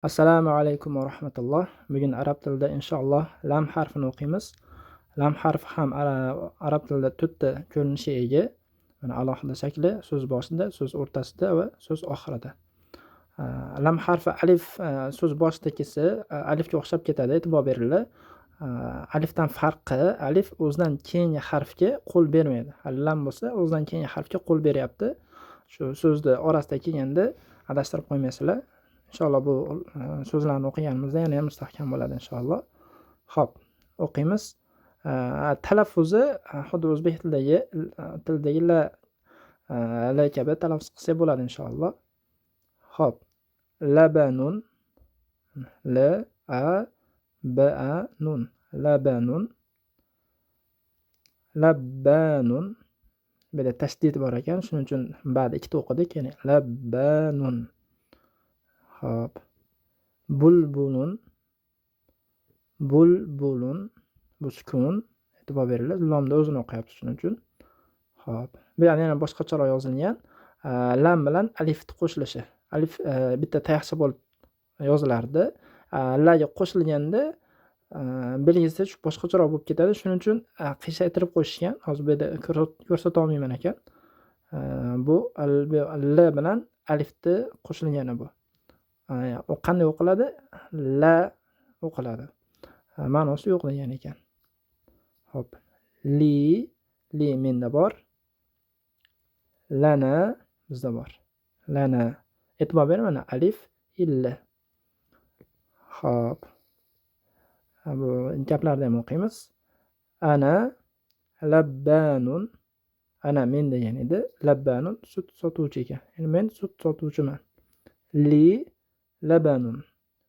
Assalomu alaykum va rahmatulloh. Bugun arab tilida inshaalloh lam harfini o'qiymiz. Lam harfi ham arab tilida to'rtta ko'rinishga ega. Mana alohida shakli: so'z boshida, so'z o'rtasida va so'z oxirida. Lam harfi alif so'z boshida kelsa, alifga o'xshab ketadi, e'tibor beringlar. Alifdan farqi, alif o'zidan keyingi harfga qo'l bermaydi. Lam bo'lsa o'zidan keyingi harfga qo'l beryapti. Shu so'zni orasida kelganda adashtirib qo'ymaysizlar. Inshaalloh bu so'zlarni o'qiganimizda yana ham mustahkam bo'ladi inshaalloh. Xo'p, o'qiymiz. Talaffuzi xuddi o'zbek tilidagi la, la kabi talaffuz qilsak bo'ladi inshaalloh. Xo'p, labanun, l a b a nun, labanun, labbanun. Bu yerda tashdid bor ekan, shuning uchun ba'da ikkita o'qidik, ya'ni labbanun. Xo'p. Bulbulun, bulbulun, bu sukun, e'tibor beringlar, lomda o'zini o'qiyapti shuning uchun. Xo'p. Bu yerda yana boshqacharoq yozilgan. Lam bilan alifni qo'shilishi. Alif bitta tayoqcha bo'lib yozilardi. Laga qo'shilganda belgisi shu boshqacharoq bo'lib ketadi. Shuning uchun qiyshaytirib qo'yishgan. Hozir bu yerda ko'rsata olmayman ekan. Bu l bilan alifni qo'shilgani bu. U qanday o'qiladi? La o'qiladi. Ma'nosi yo'q degan ekan. Xo'p. Li, li menda bor. Lana bizda bor. Lana. E'tibor bering, mana alif, illa. Xo'p. Bu gaplarni ham o'qiymiz. Ana labbanun. Ana men degan edi. Labbanun sut sotuvchi ekan. Ya'ni men sut sotuvchiman. Li labanun.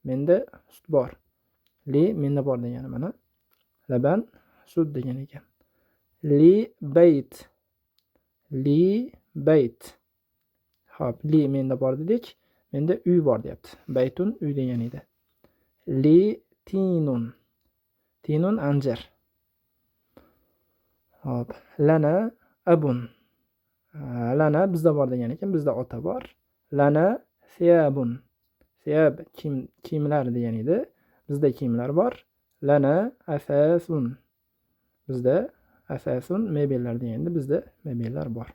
Menda sut bor. Li menda bor degani mana. Laban sut degan ekan. Li bayt. Li bayt. Xo'p, li menda bor dedik. Menda uy bor deyapti. Baytun uy degan edi. Li tinun. Tinun anjir. Xo'p, lana abun. Lana bizda bor degan ekan, bizda ota bor. Lana thiyabun. Thiyab kiyim, kiyimlar degan edi. Bizda kiyimlar bor. Lana asasun. Bizda asasun mebellar deganda bizda mebellar bor.